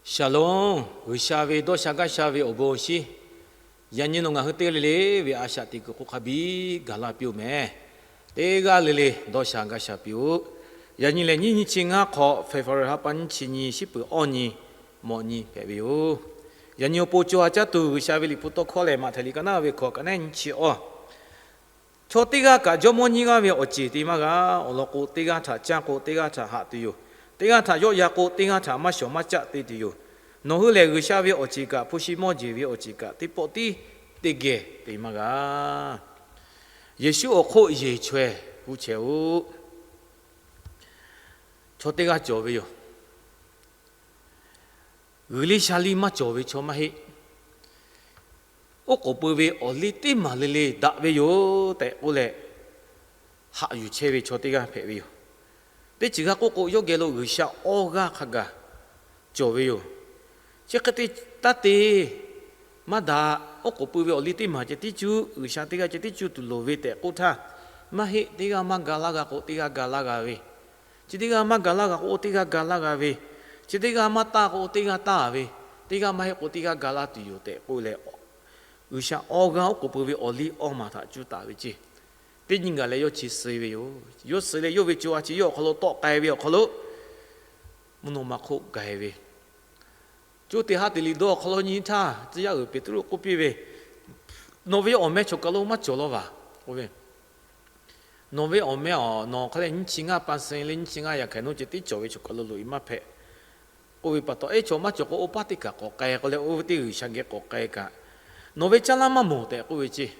Shalom, G'uiˬsha ve dawˇ sha gaˇ sha ve awˬ bon awˬ shinˉ, yaꞈ nyi nawˬ ngaˬ hui teˇ g'aˇ le le ve a shaꞈ teꞈ kuiˬ hk'oˆ hk'a biˇ gaˬ la piˇ-oˬ meh. Teˇ g'aˇ le le dawˇ sha gaˇ sha piˇ-oˆ. Yaꞈ nyi lehˬ, nyiˇ nyi chi ngaˇ hk'awꞈ, February ha pa nyiˇ chi nyi, shiˉ peuˬ awˇ nyi, mawꞈ nyi hpehꞈ ve yoˬ. Yaꞈ nyi awˬ pon co ha caˇ tuˬ G'uiˬsha ve liꞈ hpu tawˇ hkawˇ lehˬ, Maꞈhtehˍ liꞈ ka naˉ ve hkawꞈ ka naˉ nyiˇ chi awˇ. Chaw teˇ g'aˇ kaꞈ jawˇmawˇ nyiˇ g'aˇ ve awˬ ceˬ te maˇ g'a. Awˬ lawn k'o, teˇ g'aˇ htaꞈ canˇ k'o, teˇ g'aˇ htaꞈ haꞈ tuˬ yoˬ. Teˇ g'aˇ htaꞈ yawˆ yan k'o, teˇ g'aˇ htaꞈ maˇ shawˍ maˇ caˆ te tuˬ yoˬ. Nawˬ hui lehˬ, G'uiˬsha ve awˬ ceˬ kaꞈ, hpu shi mawˇ jeˬ ve awˬ ceˬ kaꞈ, teˇ pawˆ tiˉ teˇ geh te maˇ g'a. Yeˍsuˆ awˬ hk'oˆ yeˬ chaweh hu chehˇ-oˆ. Chaw teˇ g'aˇ cawˬ ve yoˬ. G'uiˬ liˇ sha liˇ maˇ cawˬ ve chaw maˇ heˆ. Oˉ k'oˍ pui ve awˬ liˇ teˇ maˬ le le daꞈ ve yoˬ tehꞈ k'oˆ leh, haꞈ yuˬ chehˇ ve chaw teˇ g'aˇ hpehꞈ ve yoˬ. Teˇ ceuˬ g'a k'oˆ k'o, yawˇ geh lo G'uiˬsha awˇ g'aˇ hk'a gaˬ cawˬ ve yoˬ. Chi hk'e te taˇ te maˇ daꞈ. Oˉ k'oˍ pui ve awˬ liˇ teˇ maˬ ceh tiˉ cuˇ, G'uiˬsha teˇ g'aˇ ceh tiˉ cuˇ tuˬ loˍ ve tehꞈ k'oˆ htaˇ, maˇ heˆ. Teˇ g'aˇ maˇ ga laˇ g'a k'o, teˇ g'aˇ ga laˇ g'a ve, chi teˇ g'aˇ maˇ ga laˇ g'a k'o, oˇ teˇ g'aˇ ga laˇ g'a ve, chi teˇ g'aˇ maˇ taˇ k'o, oˇ teˇ g'aˇ taˇ ve, teˇ g'aˇ maˇ heˆ k'o, teˇ g'aˇ ga laˇ tuˬ yoˬ tehꞈ k'oˆ leh, G'uiˬsha awˇ g'aˇ oˉ k'oˍ pui ve awˬ liˇ awˇ maˬ htaꞈ cuˇ taˍ ve ceˇ. Teˇ nyi gaˬ leh yawˇ chi suh ve yoˬ. Yawˇ suh leh yawˇ ve co ha chi yawˇ awˬ hk'aw lo tawˆ k'ai ve awˬ hk'aw lo, mvuhˇ naw ma hk'oˆ ga ve, co teꞈ ha teꞈ liꞈ dawˇ awˬ hk'aw lo nyi htaˇ, tcuh yaˇ uiˍ Peˍtruˆ k'oˆ piˇ ve, Nawˬ ve awˬ meh choˬ kaˬ lo maˇ cawˬ law vaˬ k'oˆ ve. Nawˬ ve awˬ meh awˬ nawˬ hk'a leh nyiˇ chi ngaˇ pa seh leh nyiˇ chi ngaˇ yaꞈ hkaiˬ nawˉ ceh tiˉ cawˬ ve choˬ kaˬ lo loꞈ-e maˇ hpehꞈ k'oˆ ve pa taw, eˉ, chaw maˇ cawˬ k'o, oˇ paˉ teˇ kaˬ k'awꞈ k'ai k'oˆ leh, oˇ ve teˇ G'uiˬsha geh k'awꞈ k'ai kaꞈ, Nawˬ ve caˇ laˇ maˇ mawˬ tehꞈ k'oˆ ve ceˇ.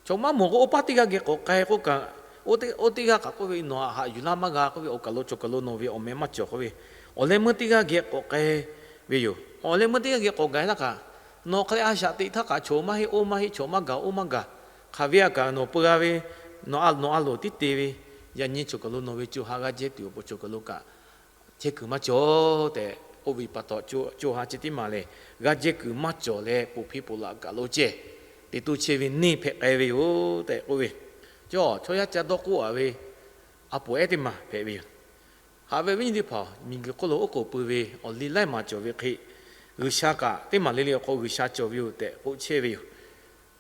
Chaw maˇ mawˬ k'o, oˇ paˉ teˇ g'aˇ geh k'awꞈ k'ai k'oˆ kaꞈ, oˇ teˇ g'aˇ kaꞈ k'oˆ ve, Nawˬ htaꞈ haꞈ yuˬ laˇ maˇ g'a k'oˆ ve, awˬ kaˬ lo choˬ kaˬ lo nawˬ ve awˬ meh maˇ cawˬ k'oˆ ve, awˬ leh meuˇ teˇ g'aˇ geh k'awꞈ k'ai ve yoˬ. Awˬ leh meuˇ teˇ g'aˇ geh k'awꞈ gaˬ laˇ kaꞈ, nawˬ hk'a leh a shaꞈ teꞈ htaˇ kaꞈ, chaw maˇ heˆ, oˇ maˇ heˆ, chaw maˇ gaˬ, oˇ maˇ gaˬ, hk'aˬ ve a kaꞈ nawˬ peu g'a ve, nawˬ a, nawˬ a loˍ tiˉ te ve, yaꞈ nyi choˬ kaˬ lo nawˬ ve co ha g'aˇ jehˇ tuˬ awˬ pon choˬ kaˬ lo kaꞈ chehˇ kuiˬ maˇ cawˬ tehꞈ k'oˆ ve pa taw, co ha chi teˇ maˬ lehˬ, g'aˇ jehˇ kuiˬ maˇ cawˬ leh, poˬ hpiˇ poˬ laꞈ kaˬ lo ceh te toˇ chehˇ ve neˇ hpehꞈ k'ai ve yoˬ tehꞈ k'oˆ ve, chaw yaˇ ca dawˇ k'oˆ-a ve a poˍ ehˉ teˇ maˬ hpehꞈ ve yoˬ. Haꞈ ve viˉ nyi teˇ hpaˍ, miˬguiˬ hk'oˆ lo oˉ k'oˍ pui ve awˬ liˇ laiˉ maˬ cawˬ ve hk'e, G'uiˬsha kaꞈ teˇ maˬ le le awˬ hk'aw G'uiˬsha cawˬ ve yoˬ tehꞈ k'oˆ chehˇ ve yoˬ.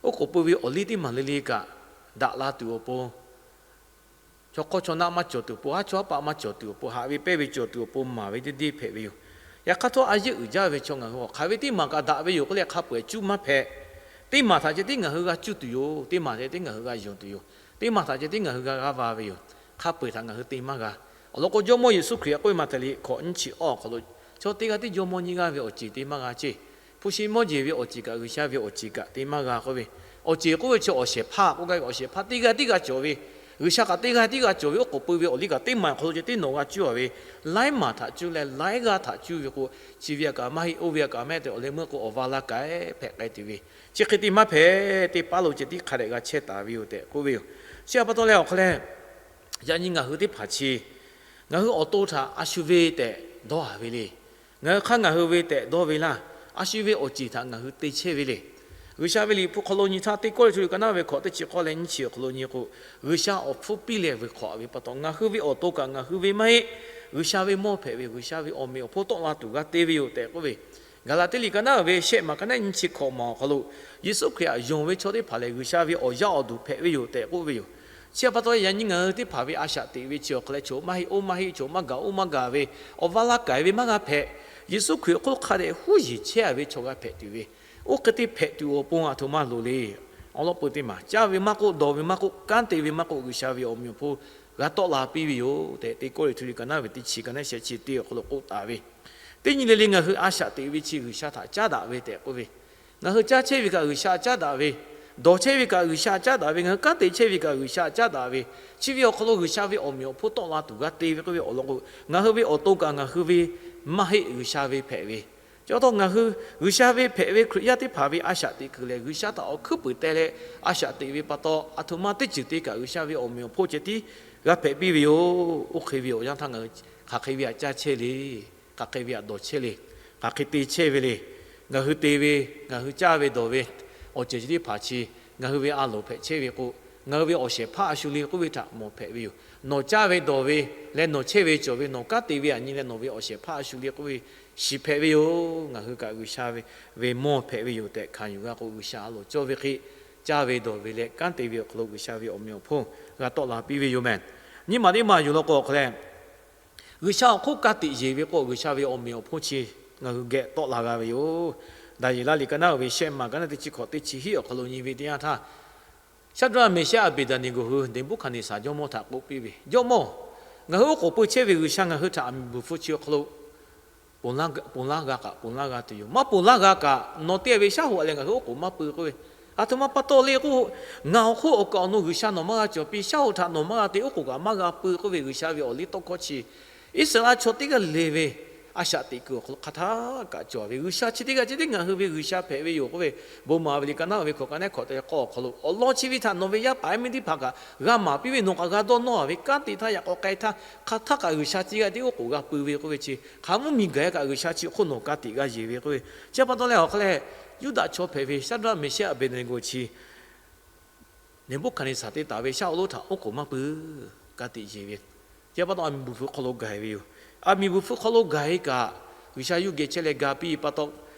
Oˉ k'oˍ pui ve awˬ liˇ teˇ maˬ le le kaꞈ daꞈ la tuˬ awˬ pon, chaw hk'awˇ chaw naˆ maˇ cawˬ tuˬ awˬ pon, haˉ chawˇ haˉ paˆ maˇ cawˬ tuˬ awˬ pon, haꞈ ve pehnˇ ve cawˬ tuˬ awˬ pon maˍ ve teˇ deˇ hpehꞈ ve yoˬ. Yaꞈ hk'aˇ htawˇ, a yeˆ uiˍ jaˇ ve chaw ngaˬ hui awˬ hk'aˬ ve teˇ maˬ kaꞈ daꞈ ve yoˬ k'oˆ leh hk'a peu-eˬ cuˇ maˇ hpehꞈ. Teˇ maˬ htaꞈ ceh tiˉ ngaˬ hui g'a cuˇ tuˬ yoˬ. Teˇ maˬ htaꞈ ceh tiˉ ngaˬ hui g'a yonˍ tuˬ yoˬ. Teˇ maˬ htaꞈ ceh tiˉ ngaˬ hui g'a g'aˇ va ve yoˬ. Hk'a peu-eˬ htaꞈ ngaˬ hui te maˇ g'a. Awˬ lawn k'o, Jawˇmawˇ Yeˍsuˆ Hkriꞈ k'oˆ ve Maꞈhtehˍ liꞈ hkawꞈ nyiˇ chi awˇ awˬ hk'aw lo, chaw teˇ g'aˇ tiˉ jawˇmawˇ nyiˇ g'aˇ ve awˬ ceˬ te maˇ g'a ceˇ. Hpu shi mawˇ jeˬ ve awˬ ceˬ kaꞈ, G'uiˬsha ve awˬ ceˬ kaꞈ te maˇ g'a k'oˆ ve. Awˬ ceˬ k'oˆ ve chi awˬ shehˍ hpaˇ k'oˆ gaˇ ve, awˬ shehˍ hpaˇ teˇ g'aˇ tiˉ g'a cawˬ ve, G'uiˬsha kaꞈ teˇ g'aˇ tiˉ g'a cawˬ ve, oˉ k'oˍ pui ve awˬ liˇ kaꞈ teˇ maˬ awˬ hk'aw lo ceh tiˉ nawˬ g'a cuˇ-a ve, laiˉ maˬ htaꞈ cuˇ leh laiˉ g'aˇ htaꞈ cuˇ ve k'o, chi ve a kaꞈ maˇ heˆ, oˇ ve a kaꞈ maˇ heˆ tehꞈ awˬ leh meuˇ k'o awˬ va laˇ k'ai hpehꞈ k'ai tuˬ ve, chi hk'e te maˇ hpehꞈ. Teˇ paˉ lo ceh tiˉ hk'a dehꞈ g'a chehˇ taˍ ve yoˬ tehꞈ k'oˆ ve yoˬ. Chi htaꞈ pa taw leh awˬ hk'aw leh, yaꞈ nyi ngaˬ hui teˇ hpaˍ chi, ngaˬ hui awˬ to htaꞈ a shu ve tehꞈ dawˇ-a ve le. Ngaˬ hui hk'aˇ ngaˬ hui ve tehꞈ dawˇ ve laˇ. A shu ve awˬ ceˬ htaꞈ ngaˬ hui te chehˇ ve le. G'uiˬsha ve liꞈ hpu hk'aw lo nyi htaˇ, Teˇ Kawˇrenˍhtuˆ liꞈ ka naˉ ve hkawꞈ teˇ chi k'awˇ leh nyiˇ chi awˬ hk'aw lo nyi k'o, G'uiˬsha awˬ hpfuhˇ piˇ leh vuiˬ hk'awꞈ ve pa taw, ngaˬ hui ve awˬ to kaꞈ ngaˬ hui ve maˇ heˆ. G'uiˬsha ve mawˇ hpehꞈ ve, G'uiˬsha ve awˬ meꞈ awˬ hponˇ tawˆ la tuˬ g'a te ve yoˬ tehꞈ k'oˆ ve, Gaˍlaˍtiˆ liꞈ ka naˉ ve shehˆ maˬ ka naˉ nyiˇ chi hkawꞈ maˬ awˬ hk'aw lo, Yeˍsuˆ Hkriꞈ htaꞈ yonˍ ve chaw teˇ hpaˍ lehˬ, G'uiˬsha ve awˬ yaˇ awˬ duˬ hpehꞈ ve yoˬ tehꞈ k'oˆ ve yoˬ. Chi htaꞈ pa taw, yaꞈ nyi ngaˬ hui teˇ hpaˍ ve a shaꞈ teꞈ ve chi awˬ hk'aw leh, chaw maˇ heˆ, oˇ maˇ heˆ, chaw maˇ gaˬ, oˇ maˇ gaˬ ve, awˬ va laˇ k'ai ve maˇ g'a hpehꞈ. Yeˍsuˆ Hkriꞈ awˬ hk'oˆ hk'a dehꞈ huˉ yeˬ chehˇ-a ve chaw g'a hpehꞈ tuˬ ve, oˇ hk'e te hpehꞈ tuˬ awˬ pon a htoꞈ ma loˍ le. Awˬ lawn peu teˇ maˬ caˇ ve maˇ k'oˆ, dawˬ ve maˇ k'oˆ, kanˉ te ve maˇ k'oˆ, G'uiˬsha ve awˬ meꞈ awˬ hponˇ g'a tawˆ la piˇ ve yoˬ tehꞈ, Teˇ Kawˇrenˍhtuˆ liꞈ ka naˉ ve teˇ chi ka naˉ shehˆ chi teˇ awˬ hk'aw lo k'oˆ taˍ ve. Teˇ nyi le le ngaˬ hui a shaꞈ teꞈ ve chi G'uiˬsha htaꞈ caˉ daꞈ ve tehꞈ k'oˆ ve, ngaˬ hui caˇ chehˇ ve kaꞈ G'uiˬsha caˉ daꞈ ve, dawˬ chehˇ ve kaꞈ G'uiˬsha caˉ daꞈ ve, ngaˬ hui kanˉ te chehˇ ve kaꞈ G'uiˬsha caˉ daꞈ ve, chi ve awˬ hk'aw lo G'uiˬsha ve awˬ meꞈ awˬ hponˇ tawˆ la tuˬ g'a te ve k'oˆ ve awˬ lawn k'o, ngaˬ hui ve awˬ to kaꞈ ngaˬ hui ve maˇ heˆ, G'uiˬsha ve hpehꞈ ve. Chi pa taw ngaˬ hui G'uiˬsha ve hpehꞈ ve Hkriꞈ yaˇ teˇ hpaˍ ve a shaꞈ teꞈ kuiˬ lehˬ, G'uiˬsha htaꞈ awˬ hkuiˉ puiˍ teh leh a shaꞈ teꞈ ve pa taw, a htoꞈ ma teˇ ceuˬ te kaꞈ G'uiˬsha ve awˬ meꞈ awˬ hponˇ ceh tiˉ g'a hpehꞈ piˇ ve yoˬ. Oˇ hk'e ve awˬ yanˇ htaˇ ngaˬ hui hk'aˬ hk'e ve htaꞈ caˇ chehˇ le. Hk'aˬ hk'e ve htaꞈ dawˬ chehˇ le. Hk'aˬ hk'e te chehˇ ve le. Ngaˬ hui te ve, ngaˬ hui caˇ ve dawˬ ve awˬ ceuˬ chi teˇ hpaˍ chi ngaˬ hui ve a loˍ hpehꞈ chehˇ ve k'o, ngaˬ hui ve awˬ shehˍ hpaˇ a shu le k'oˆ ve htaꞈ mawˬ hpehꞈ ve yoˬ. Nawˬ caˇ ve dawˬ ve leh nawˬ chehˇ ve cawˬ ve nawˬ kanˉ te ve aꞈ nyi leh nawˬ ve awˬ shehˍ hpaˇ a shu le k'oˆ ve shiˍ hpehꞈ ve yoˬ. Ngaˬ hui kaꞈ G'uiˬsha ve mawˇ hpehꞈ ve yoˬ tehꞈ hkanˍ yuˬ g'a k'o, G'uiˬsha a loˍ cawˇ ve hk'e caˇ ve dawˬ ve leh kanˉ te ve awˬ hk'aw lo G'uiˬsha ve awˬ meꞈ awˬ hponˇ g'a tawˆ la piˇ ve yoˬ meh. Nyi maˬ teˇ maˬ yuˬ law k'o awˬ hk'aw leh, G'uiˬsha awˬ hk'oˆ ka tiꞈ yeˬ ve k'o, G'uiˬsha ve awˬ meꞈ awˬ hponˇ chi ngaˬ hui geh tawˆ la g'a ve yoˬ. Daˍyeˍlaˆ liꞈ ka naˉ uiˍ ve shehˆ maˬ ka naˉ teˇ chi hkawꞈ teˇ chi hiˆ awˬ hk'aw lo nyi ve teˇ yanˇ htaˇ, Shaˍdraˆ, Meˍshehˆ, Aˍbeˍdaˍneˍgoˍ hui Neˍbuˆhkaˍneˍsaˍ jawˇmawˇ htaꞈ k'oˆ piˇ ve, Jawˇmawˇ, ngaˬ hui oˉ k'oˍ pui chehˇ ve G'uiˬsha ngaˬ hui htaꞈ aˬ miˍ bvuhˬ hpfuh chi awˬ hk'aw lo ponˬ laˇ g'a kaꞈ ponˬ laˇ g'a tuˬ yoˬ. Maˇ ponˬ laˇ g'a kaꞈ, nawˬ te ve shaˉ hoꞈ leh ngaˬ hui oˉ k'oˍ maˇ pui k'oˆ ve, aˬ htoꞈ ma pa taw le k'o, ngaˬ awˬ hk'oˆ awˬ kaˍ awˬ nu G'uiˬsha nawˬ maˇ g'a cawˬ piˇ, shaˉ hoꞈ htaꞈ nawˬ maˇ g'a te, oˉ k'oˍ kaꞈ maˇ g'a pui k'oˆ ve G'uiˬsha ve awˬ liˇ tawˇ hkawˇ chi Iˉsaˍreˍlaˆ chaw teˇ g'aˇ le ve a shaꞈ teꞈ kuiˬ awˬ hk'aw lo hk'aˬ htaˇ kaꞈ cawˬ ve G'uiˬsha chi teˇ g'aˇ chi teˇ ngaˬ hui ve G'uiˬsha hpehꞈ ve yoˬ k'oˆ ve, bon maˍ ve liꞈ ka naˉ uiˍ ve hkawꞈ ka nehˉ hkawꞈ te k'awˇ awˬ hk'aw lo awˬ lawn chi ve htaꞈ nawˬ ve yaˇ paˍ yaˇ miˇ teˇ hpaˍ kaꞈ g'a maˍ piˇ ve, nawˬ kaꞈ g'a dawˇ nawˇ a ve kanˉ te htaˇ yaꞈ k'aw k'ai htaˇ hk'aˬ htaˇ kaꞈ G'uiˬsha chi g'aˇ tiˉ oˉ k'oˍ g'a pui ve k'oˆ ve chi, hk'aˬ mvuhˇmiˬ gaˬ e kaꞈ G'uiˬsha chi awˬ hk'oˆ nawˬ ka tiꞈ g'a yeˬ ve k'oˆ ve chi pa taw leh awˬ hk'aw leh, Yuˇdaꞈ chaw hpehꞈ ve Shaˍdraˆ, Meˍshehˆ, Aˍbeˍdaˍneˍgoˍ chi Neˍbuˆhkaˍneˍsaˍ te taˍ ve shaˉ hoꞈ lonˉ htaꞈ oˉ k'oˍ maˇ pui, ka tiꞈ yeˬ ve. Chi pa taw aˬ miˍ bvuhˬ hpfuh hk'aw lo gaˬ e ve yoˬ. Aˬ miˍ bvuhˬ hpfuh hk'aw lo gaˬ e kaꞈ, G'uiˬsha yuˇ geh chehˇ leh ga piˇ pa taw,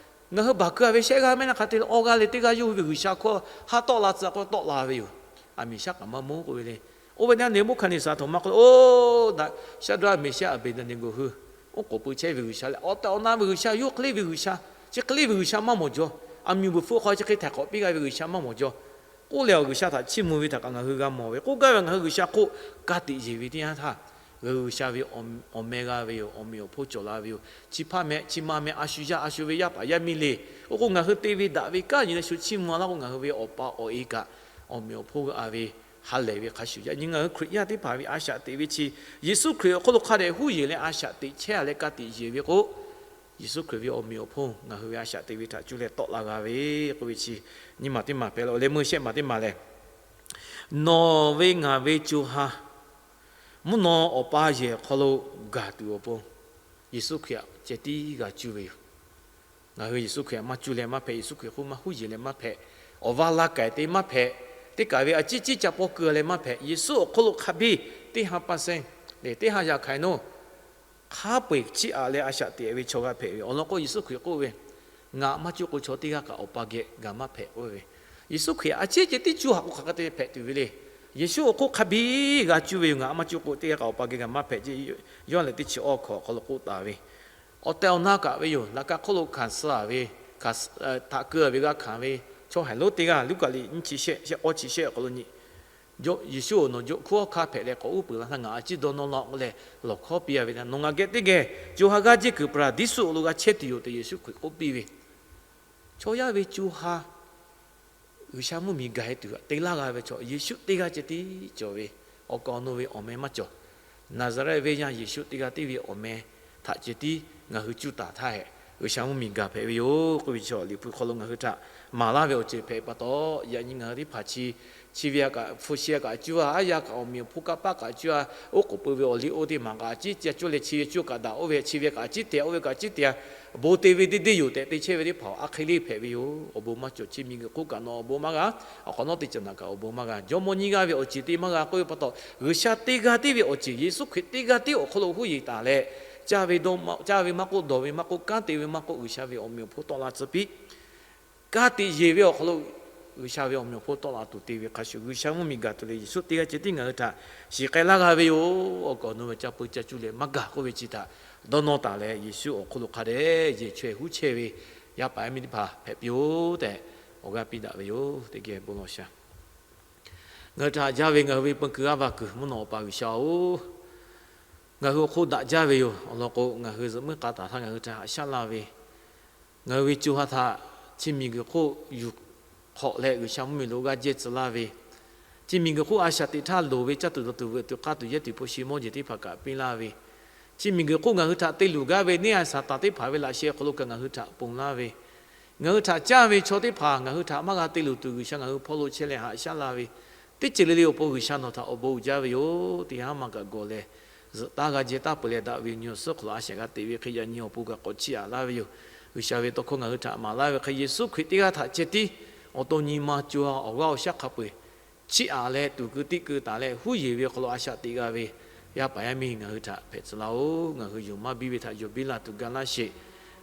ngaˬ hui baˬ keu a ve shehˆ g'aˇ mehˆ naˆ hk'a te leh awˇ g'aˇ leh teˇ g'aˇ yawˇ hui ve G'uiˬsha hkawˇ ha tawˆ la tcuh k'o tawˆ la ve yoˬ. Aˬ miˍ shaˉ k'aꞈ maˇ mawˇ k'oˆ ve le. Oˇ ve naˆ Neˍbuˆhkaˍneˍsaˍ htaꞈ maˇ k'oˆ le, oˇ daꞈ Shaˍdraˆ, Meˍshehˆ, Aˍbeˍdaˍneˍgoˍ hui oˉ k'oˍ pui chehˇ ve G'uiˬsha leh awˬ tehˬ awˬ na ve G'uiˬsha, yawˇ hk'e le ve G'uiˬsha, chi hk'e le ve G'uiˬsha maˇ mawˬ jaw. Aˬ miˍ bvuhˬ hpfuh hk'aw chi hk'e htaiˍ hk'awꞈ piˇ g'a ve G'uiˬsha maˇ mawˬ jaw. K'oˆ leh awˬ G'uiˬsha htaꞈ chiˇ mvuh ve htaꞈ kaꞈ ngaˬ hui g'a mawˬ ve k'oˆ gaˇ ve, ngaˬ hui G'uiˬsha hk'oˆ ka tiꞈ yeˬ ve teˇ yanˇ htaˇ, G'uiˬsha ve awˬ meꞈ awˬ hponˇ cawˬ la ve yoˬ. Chi hpaˇ meh chi ma meh a shu yaˇ a shu ve yaˇ paˍ yaˇ miˇ le. Oˇ k'o ngaˬ hui te ve daꞈ ve kanˉ nyi leh shu chiˇ mvuh laˇ k'o, ngaˬ hui ve awˬ pa awˬ e kaꞈ awˬ meꞈ awˬ hponˇ g'a ve ha lehˬ ve hk'a shuˍ yaꞈ nyi ngaˬ hui Hkriꞈ yaˇ teˇ hpaˍ ve a shaꞈ teꞈ ve chi Yeˍsuˆ Hkriꞈ awˬ hk'oˆ lo hk'a dehꞈ huˉ yeˬ leh a shaꞈ teꞈ chehˇ a leh ka tiꞈ yeˬ ve k'o, Yeˍsuˆ Hkriꞈ ve awˬ meꞈ awˬ hponˇ ngaˬ hui ve a shaꞈ teꞈ ve htaꞈ cuˇ leh tawˆ la g'a ve k'oˆ ve chi nyi maˬ teˇ maˬ hpehꞈ la leh meuˇ shehˆ maˬ teˇ maˬ lehˬ, nawˬ ve ngaˬ ve co ha mvuhˇ naw awˬ pa yehˬ awˬ hk'aw lo gaˬ tuˬ awˬ pon Yeˍsuˆ Hkriꞈ htaꞈ ceh tiˉ g'a cuˇ ve yoˬ. Ngaˬ hui Yeˍsuˆ Hkriꞈ htaꞈ maˇ cuˇ leh maˇ hpehꞈ, Yeˍsuˆ Hkriꞈ hk'oˆ maˇ huˉ yeˬ leh maˇ hpehꞈ, awˬ va la kaiˍ te maˇ hpehꞈ, teˇ kaꞈ ve a ciˉ ciˉ ca paw keu leh maˇ hpehꞈ, Yeˍsuˆ awˬ hk'oˆ lo hk'a biˇ teˇ ha pa sehˉ lehˬ teˇ ha yaꞈ hk'aiˍ nawˇ hk'a peu eˬ chiˇ aꞈ leh a shaꞈ teꞈ ve chaw g'a hpehꞈ ve awˬ lawn k'o, Yeˍsuˆ Hkriꞈ k'oˆ ve, Ngaˬ htaꞈ maˇ cuˇ k'o chaw teˇ g'aˇ kaꞈ Awˬ pa geh gaˬ maˇ hpehꞈ k'oˆ ve. Yeˍsuˆ Hkriꞈ a ciˉ ceh tiˉ cuˇ haꞈ k'o hk'aˬ hk'e te hpehꞈ tuˬ ve le. Yeˍsuˆ awˬ hk'oˆ hk'a biˇ g'a cuˇ ve yoˬ. Ngaˬ htaꞈ maˇ cuˇ k'o teˇ g'aˇ kaꞈ Awˬ pa geh gaˬ maˇ hpehꞈ ce. Yoˇhanˬ lehˬ teˇ chi awˇ hkawꞈ awˬ hk'aw lo k'oˆ taˍ ve, awˬ tehˬ awˬ na kaꞈ ve yoˬ. Laꞈ ka hk'oˆ lo hkanˍ suh a ve, htaꞈ keu a ve g'a hkanˍ ve chaw haiˬ lonˉ teˇ g'aˇ Luˉkaꞈ liꞈ nyiˇ chi shehˆ, shehˆ k'awˇ chi shehˆ awˬ hk'aw lo nyi, Yeˍsuˆ-oˬ, nawˬ jawꞈ hkuiˉ awˉ hkanˇ hpehꞈ leh k'awꞈ uˉ peunˍ la htaˇ ngaˬ a ciˉ dawˇ nawˇ laˇ-oˆ k'oˆ leh lawˬ hkawˉ piˇ a ve, nawˬ ngaˬ geh teˇ geh co ha g'aˇ jeˇ kuiˬ Paˍraˍdiˇsuˆ awˬ lo g'a chehˇ tuˬ yoˬ tehꞈ Yeˍsuˆ Hkriꞈ k'oˆ piˇ ve, chaw yaˇ ve co ha G'uiˬsha mvuhˇmiˬ gaˬ e tuˬ htaꞈ te laˇ g'a ve chaw Yeˍsuˆ teˇ g'aˇ ceh tiˉ cawˬ ve, awˬ kaˍ awˬ nu ve awˬ meh maˇ cawˬ. Naˍzaˍrehˆ venˇ yaˇ Yeˍsuˆ teˇ g'aˇ tiˉ ve awˬ meh htaꞈ ceh tiˉ ngaˬ hui cuˇ taˍ htaˇ hehꞈ, G'uiˬsha mvuhˇmiˬ gaˬ hpehꞈ ve yoˬ k'oˆ ve chaw Liꞈ hpu hk'aw lo ngaˬ hui htaꞈ maˍ laˇ ve awˬ ceuˬ hpehꞈ pa taw, yaꞈ nyi ngaˬ hui teˇ hpaˍ chi, chi ve a kaꞈ hpu shi a kaꞈ cuˇ a, aˉ yaˇ kaꞈ awˬ meꞈ awˬ hponˇ kanˇ paˆ kaꞈ cuˇ a, oˉ k'oˍ pui ve awˬ liˇ oˇ teˇ maˬ kaꞈ a ciˉ ca cuˇ leh chi ve cuˇ kaꞈ daꞈ oˇ ve, chi ve kaꞈ a ciˉ te oˇ ve kaꞈ a ciˉ te a, bon te ve deˇ deˇ yoˬ tehꞈ te chehˇ ve teˇ hpaˍ a hk'e le hpehꞈ ve yoˬ. Awˬ bon maˇ cawˬ. Chi miˬguiˬ hk'oˆ kaꞈ nawˬ awˬ bon maˇ g'a, awˬ hk'awꞈ nawˉ teˇ ceuˬ naꞈ kaꞈ awˬ bon maˇ g'a, jawˇmawˇ nyiˇ g'aˇ ve awˬ ceuˬ te maˇ g'a k'oˆ ve pa taw, G'uiˬsha teˇ g'aˇ tiˉ ve awˬ ceuˬ Yeˍsuˆ Hkriꞈ teˇ g'aˇ tiˉ awˬ hk'aw lo huˉ yeˬ taˍ leh, caˇ ve, caˇ ve maˇ k'oˆ, dawˬ ve maˇ k'oˆ, kanˉ te ve maˇ k'oˆ, G'uiˬsha ve awˬ meꞈ awˬ hponˇ tawˆ la tcuh piˇ. Ka tiꞈ yeˬ ve awˬ hk'aw lo G'uiˬsha ve awˬ meꞈ awˬ hponˇ tawˆ la tuˬ te ve hk'a shuˍ, G'uiˬsha mvuhˇmiˬ gaˬ tuˬ leh Yeˍsuˆ teˇ g'aˇ ceh tiˉ ngaˬ hui htaꞈ shiˍ k'ai laˇ g'a ve yoˬ. Awˬ kaˍ awˬ nu ve ca peu ca cuˇ leh maˇ gaˬ k'oˆ ve chi htaꞈ dawˇ nawˇ taˍ leh, Yeˍsuˆ awˬ hk'aw lo hk'a dehꞈ yehˬ chaweh huˉ chehˇ ve yaˇ paˍ yaˇ miˇ teˇ hpaˍ hpehꞈ piˇ-oˆ tehꞈ awˬ g'aˇ piˇ daꞈ ve yoˬ. Teˇ geh bon lawˬ sha. Ngaˬ hui htaꞈ haꞈ jaˇ ve ngaˬ hui ve peu kuiˬ g'aˇ va kuiˬ mvuhˇ naw Awˬ pa G'uiˬsha-oˬ, ngaˬ hui awˬ hk'oˆ daꞈ jaˇ ve yoˬ. Awˬ lawn k'o, ngaˬ hui zuhꞈ muiˉ k'a taˍ htaˇ ngaˬ hui htaꞈ haꞈ shaˉ laˇ ve, ngaˬ hui ve co ha htaꞈ chi miˬguiˬ hk'oˆ yuˬ hk'awꞈ leh G'uiˬsha mvuhˇmiˬ lo g'aˇ jehˇ tcuh laˇ ve, chi miˬguiˬ hk'oˆ a shaꞈ teꞈ htaˇ loˍ ve caˇ tuˬ dawˬ tuˬ veuꞈ tuˬ k'aˇ tuˬ yehˇ tuˬ hpu shi mawˇ jeˬ teˇ hpaˍ kaꞈ piˇ laˇ ve, chi miˬguiˬ hk'oˆ ngaˬ hui htaꞈ te luˬ gaˇ ve neˇ a Saˍtanˍ teˇ hpaˍ ve laꞈ sheh hk'aw lo kaꞈ ngaˬ hui htaꞈ ponˬ laˇ ve, ngaˬ hui htaꞈ caˇ ve chaw teˇ hpaˍ ngaˬ hui htaꞈ maˇ g'a te luˬ tuˬ G'uiˬsha ngaˬ hui hpawˇ lo chehˇ leh haꞈ shaˉ laˇ ve, teˇ ceuˬ le le awˬ pon G'uiˬsha nawˬ htaꞈ awˬ bon uiˍ jaˇ ve yoˬ. Teˇ haˉ maˇ kaꞈ gawˬ leh, zuhꞈ taˇ g'a jehˇ taˇ peuˬ leh daꞈ ve awˬ nyi awˬ suhˉ hk'aw lo a shaꞈ g'a teꞈ ve hk'e yaꞈ nyi awˬ pon kaꞈ k'awꞈ chiˇ aꞈ laˇ ve yoˬ. G'uiˬsha ve tawˇ hkawˇ ngaˬ hui htaꞈ maˍ laˇ ve hk'e, Yeˍsuˆ Hkriꞈ teˇ g'aˇ htaꞈ ceh tiˉ awˬ to nyi ma co ha awˬ g'aˇ awˬ shaˉ hk'a peu eˬ chiˇ aꞈ leh tuˍ keu tiˆ keu taˍ leh huˉ yeˬ ve awˬ hk'aw lo a shaꞈ teꞈ g'a ve yaˇ paˍ yaˇ miˇ ngaˬ hui htaꞈ hpehꞈ tcuh laˇ-oˆ. Ngaˬ hui yonˍ maˇ biˇ ve htaꞈ yonˍ biˇ la tuˬ ga laˇ sheˍ.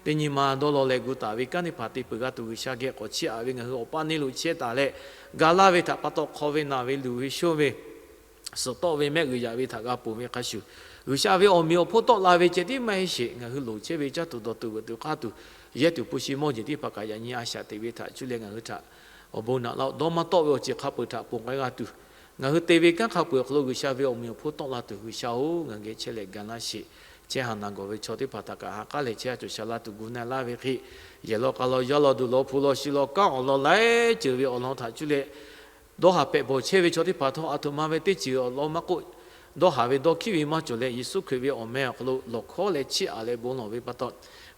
Teˇ nyi ma dawˇ law leh gu taˍ ve kanˉ teˇ hpaˍ te peuˬ g'a tuˬ G'uiˬsha geh k'awꞈ chiˇ aꞈ ve ngaˬ hui awˬ paˇ neˇ lo chehˇ taˍ leh, ga laˇ ve htaꞈ pa taw hk'aw ve naˬ ve luˬ ve shonˇ ve suhˍ tawˆ ve mehˆ g'uiˬ yaꞈ ve htaꞈ g'a ponˬ ve hk'a shuˍ, G'uiˬsha ve awˬ meꞈ awˬ hponˇ tawˆ la ve ceh tiˉ maˇ heˆ sheˍ. Ngaˬ hui loˍ chehˇ ve caˇ tuˬ dawˬ tuˬ veuꞈ tuˬ k'aˇ tuˬ, yehˇ tuˬ hpu shi mawˇ jeˬ teˇ hpaˍ kaꞈ yaꞈ nyi a shaꞈ teꞈ ve htaꞈ cuˇ leh ngaˬ hui htaꞈ awˬ bon naꞈ laˇ-oˆ. Dawˇ maˇ tawˆ ve awˬ ceuˬ hk'a peuˬ htaꞈ ponˬ k'ai g'a tuˬ, ngaˬ hui te ve kanˉ hk'a peuˬ awˬ hk'aw lo G'uiˬsha ve awˬ meꞈ awˬ hponˇ tawˆ la tuˬ G'uiˬsha-oˬ, ngaˬ geh chehˇ leh ga laˇ sheˍ. Chehˇ haˍ naˬ gawˬ ve chaw teˇ hpaˍ htaꞈ kaꞈ ha k'aˉ leh chehˇ a cawˬ sha la tuˬ gu na laˇ ve hk'e, yehˬ law k'a law yaˇ law duˬ law hpu law shi law kanˉ awˬ lawn laiˉ ceuˬ ve awˬ lawn htaꞈ cuˇ leh dawˇ haˍ pehꞈ bawˬ chehˇ ve chaw teˇ hpaˍ htawˇ, aˬ htoꞈ ma ve teˇ ceuˬ awˬ lawn maˇ k'oˆ, dawˇ haˍ ve dawˇ hkiˉ ve maˇ cawˬ leh, Yeˍsuˆ Hkriꞈ ve awˬ meh awˬ hk'aw lo lawˬ hkawˉ leh chiˇ aꞈ leh bon lawˬ ve pa taw,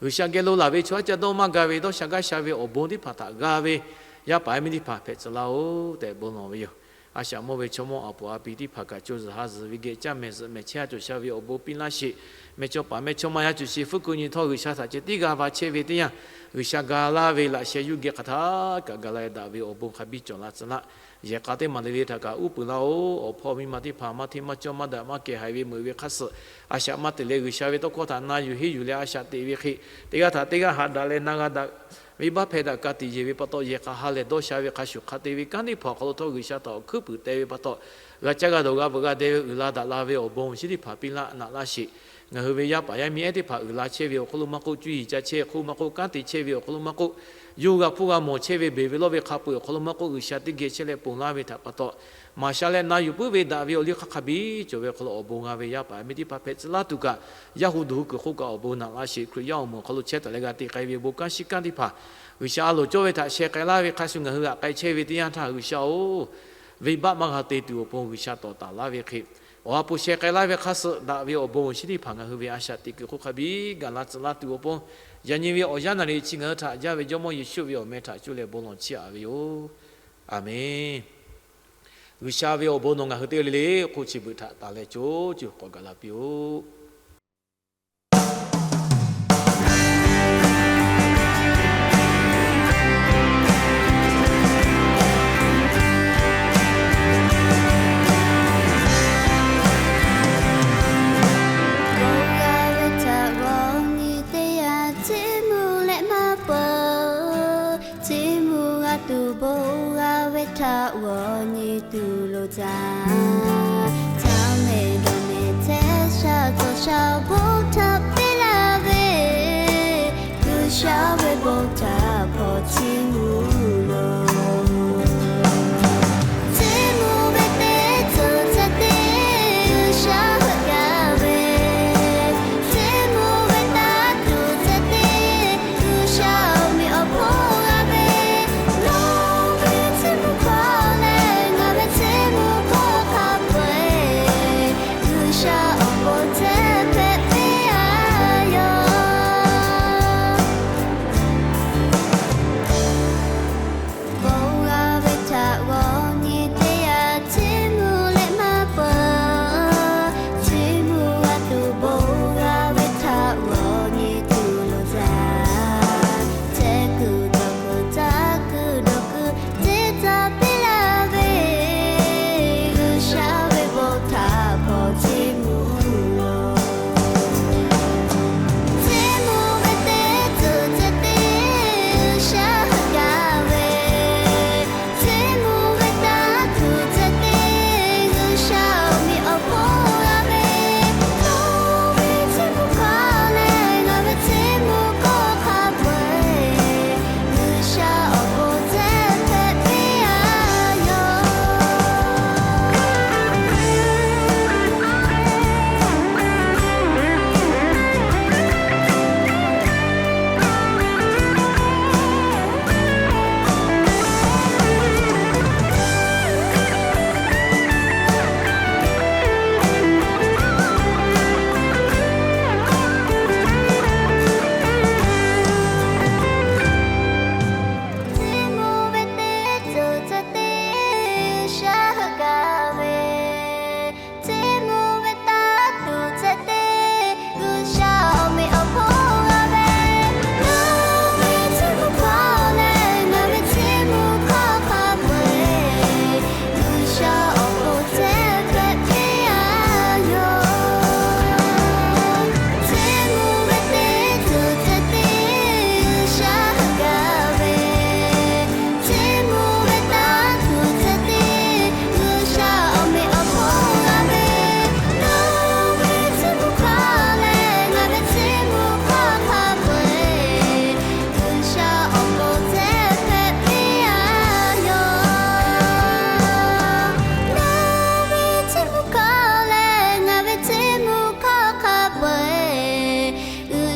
G'uiˬsha geh lo laˬ ve chaw aˉ caˇ dawˇ maˇ ga ve dawˇ sha gaˇ sha ve awˬ bon teˇ hpaˍ htaꞈ g'a ve yaˇ paˍ yaˇ miˇ teˇ hpaˍ hpehꞈ tcuh laˇ-oˆ tehꞈ bon lawˬ ve yoˬ. A shaꞈ mawˇ ve chaw mawˇ aˬ poˍ a pi teˇ hpaˍ kaꞈ co zuhˬ ha zuhˬ ve geh caˇ mehˍ zuhꞈ mehˍ chehˇ a cawˬ sha ve awˬ bon piˇ laˇ sheˍ. Meh cawˇ paˍ meh chawˇ maˇ yaˇ cawˬ sheˍ. Fuˉ ku nyi htawˇ G'uiˬsha htaꞈ ceh tiˉ g'a va chehˇ ve teˇ yanˇ, G'uiˬsha ga laˇ ve laꞈ sheh yuˇ geh hk'aˬ htaˇ kaꞈ ga laˇ daꞈ ve awˬ bon hk'a biˇ cawˬ la tcuh laˇ. Yehˬ k'a teˇ maˬ le le htaꞈ kaꞈ uˉ peunˍ laˇ-oˆ. Awˬ hpawˇ miˇ ma teˇ hpaˍ maˇ hteˇ maˇ cawˇ maˇ daꞈ maˇ kehˬ haiˬ ve meuꞈ ve hk'a suhˍ, a shaꞈ maˇ te leh G'uiˬsha ve tawˇ hkawˇ htaꞈ na yuˬ henˇ yuˬ leh a shaꞈ teꞈ ve hk'e, teˇ g'aˇ htaꞈ teˇ g'aˇ haꞈ daꞈ leh na g'a daꞈ ve baˆ hpehˇ daꞈ ka tiꞈ yeˬ ve pa taw, yehˬ k'a ha lehˬ dawˇ sha ve hk'a shuˍ hk'a te ve kanˉ teˇ hpaˍ awˬ hk'aw lo htawˇ G'uiˬsha htaꞈ awˬ hkuiˉ puiˍ te ve pa taw, g'a caˇ g'a dawˬ g'a veuꞈ g'a deh ve uiˍ la daꞈ la ve awˬ bon awˬ shinˉ teˇ hpaˍ piˇ laˇ naꞈ laˇ sheˍ. Ngaˬ hui ve yaˇ paˍ yaˇ miˇ ehˉ teˇ hpaˍ uiˍ la chehˇ ve awˬ hk'aw lo maˇ k'oˆ, cuˇ yiˍ ca chehˇ hk'oˆ maˇ k'oˆ, kanˉ te chehˇ ve awˬ hk'aw lo maˇ k'oˆ, yawˇ hui g'a hpuˇ g'a mawˬ chehˇ ve beˬ ve lawˇ ve hk'a peu-eˬ awˬ hk'aw lo maˇ k'oˆ, G'uiˬsha teˇ geh chehˇ leh ponˬ laˇ ve htaꞈ pa taw, maˍ sha leh na yuˬ puiˉ ve daꞈ ve awˬ liˇ hk'aˇ hk'a biˇ cawˬ ve awˬ hk'aw lo awˬ bon g'a ve yaˇ paˍ yaˇ miˇ teˇ hpaˍ hpehꞈ tcuh laˇ tuˬ kaꞈ, yaˇ hu duˬ hu kuiˬ hk'oˆ kaꞈ awˬ bon naꞈ laˇ sheˍ. Hkriꞈ yaˇ awˬ moˍ awˬ hk'aw lo chehˇ taˍ leh g'a te k'ai ve bon kanˉ shiˉ kanˉ teˇ hpaˍ, G'uiˬsha a loˍ cawˇ ve htaꞈ sheh k'ai laˇ ve hk'a shuˍ ngaˬ hui g'aꞈ k'ai chehˇ ve teˇ yanˇ htaˇ, G'uiˬsha-oˬ, venˇbaˆ maˇ g'a te tuˬ awˬ pon G'uiˬsha tawˍ taˍ laˇ ve hk'e, awˬ ha hpu sheh k'ai laˇ ve hk'a suh daꞈ ve awˬ bon awˬ shinˉ teˇ hpaˍ ngaˬ hui ve a shaꞈ teꞈ kuiˬ hk'oˆ hk'a biˇ gaˬ la tcuh laˇ tuˬ awˬ pon, yaꞈ nyi ve awˬ yanˇ naˍ riˍ chi ngaˬ hui htaꞈ jaˇ ve Jawˇmawˇ Yeˍsuˆ ve awˬ meh htaꞈ cuˇ leh bon lawˬ chiˇ aꞈ ve yoˬ. Aˬmenˍ. G'uiˬsha ve awˬ bon nawˬ ngaˬ hui teˇ g'aˇ le le hk'oˆ chi beuꞈ htaꞈ taˍ leh co co k'awꞈ gaˬ la piˇ-oˆ. Bon g'a ve htaꞈ g'awˬ nyi teˇ yanˇ, hteˇ mvuh leh maˇ peuˬ. Hteˇ mvuh g'a tuˬ bon g'a ve htaꞈ g'awˬ nyi tuˬ loˍ jaˇ. Taˇ mehˍ dawˬ mehˍ hteˇ sha tawˍ sha bon htaꞈ piˇ laˇ ve, G'uiˬsha ve bon htaꞈ hpawnˬ hteˇ mvuh loˬ. Hteˇ mvuh ve teˇ ceuˬ htaꞈ te G'uiˬsha heuˆ gaˇ ve, hteˇ mvuh ve taˇ tuˬ htaꞈ te G'uiˬsha awˬ meꞈ awˬ hponˇ g'a ve, nawˬ ve hteˇ mvuh hkawˇ leh ngaˬ ve hteˇ mvuh hkawˇ hk'a peu-eˬ G'uiˬsha awˬ bon hteˇ hpehꞈ piˇ-a yoˬ.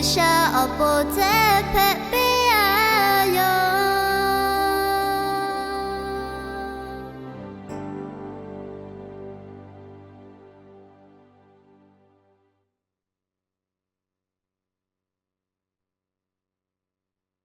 G'uiˬsha awˬ pon htaˇ hpehꞈ ve